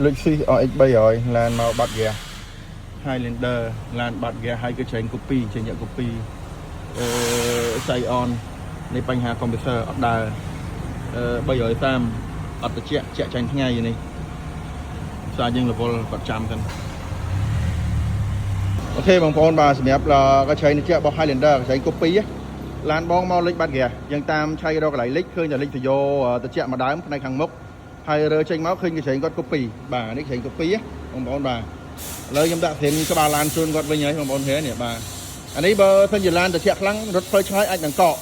Lexus RX 300ឡានមកបាត់ហ្គាស Highlander ឡានបាត់ហ្គាសហើយគឺច្រែង copy ចេញយក copy អឺសៃអននៃបញ្ហាកុំព្យូទ័រអត់ដើរអឺ330អត់ត្រជាក់ជាក់ចាញ់ថ្ងៃនេះផ្សារយើងរវល់គាត់ចាំសិន OK បងប្អូនបាទសម្រាប់កញ្ឆេងត្រជាក់របស់ Highlander កញ្ឆេង copy ឡានបងមកលិចបាត់ហ្គាសយើងតាមឆៃរកកន្លែងលិចឃើញតែលិចទយោត្រជាក់មួយដើមផ្នែកខាងមុខហើយរើចេញមកឃើញកញ្ឆេងគាត់ copy បាទនេះកញ្ឆេង copy បងប្អូនបាទឥឡូវខ្ញុំដាក់ស្រៀងក្បាលឡានជូនគាត់វិញហើយបងប្អូនឃើញនេះបាទអានេះបើសិនជាឡានត្រជាក់ខ្លាំងរត់ផ្លូវឆ្ងាយអាចនឹងកក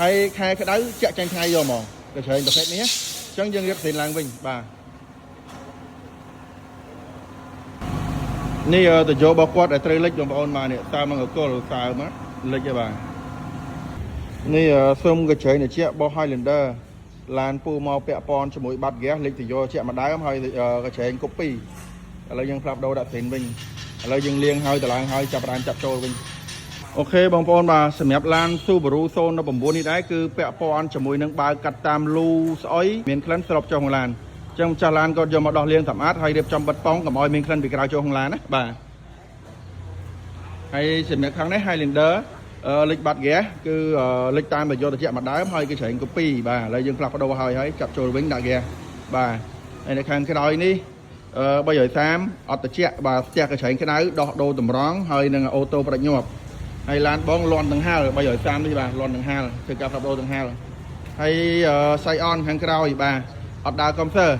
ហើយខែក្តៅជាក់ចាញ់ថ្ងៃយកហ្មងកញ្ឆេងប្រភេទនេះអញ្ចឹងយើងរៀបស្រៀងឡើងវិញបាទនេះតយោរបស់គាត់ដែលត្រូវលិចបងប្អូនបាទនេះសើមកកុលសើមកលិចហើយបាទនេះសុំកញ្ឆេងត្រជាក់របស់ Highlander ឡានពូមកពាក់ព័ន្ធជាមួយបាត់ហ្គាសលិចតយោជាក់មួយដើមហើយកញ្ឆេង copy ឥឡូវយើងផ្លាប់ដូរដាក់ស្រីនវិញឥឡូវយើងលាងហើយតឡើងហើយចាប់ផ្ដើមចាប់ចូលវិញ OK បងប្អូនបាទសម្រាប់ឡាន Subaru 019នេះដែរគឺពាក់ព័ន្ធជាមួយនឹងបាវកាត់តាមលូស្អុយមានក្លិនស្រូបចុះក្នុងឡានអញ្ចឹងម្ចាស់ឡានក៏យកមកដោះលាងសម្អាតហើយរៀបចំបិទប៉ោងកុំឲ្យមានក្លិនពីក្រៅចូលក្នុងឡានណាបាទហើយសម្រាប់ខាងនេះ Highlander លិចបាត់ហ្គាសគឺលិចតាមប្រយោជន៍ត្រជាក់មួយដើមហើយគឺច្រែង copy បាទឥឡូវយើងផ្លាស់ប្ដូរហើយហើយចាប់ចូលវិញដាក់ហ្គាសបាទហើយនៅខាងក្រោយនេះអឺ330អត់ត្រជាក់បាទផ្ទះកញ្ឆែងក្តៅដោះដូរតម្រង់ហើយនឹង auto ផ្ដាច់ញាប់ហើយឡានបងលន់ទាំងហាល330នេះបាទលន់ទាំងហាលធ្វើការផ្លាស់ប្ដូរទាំងហាលហើយសៃអនខាងក្រោយបាទអត់ដើរកុំព្យូទ័រ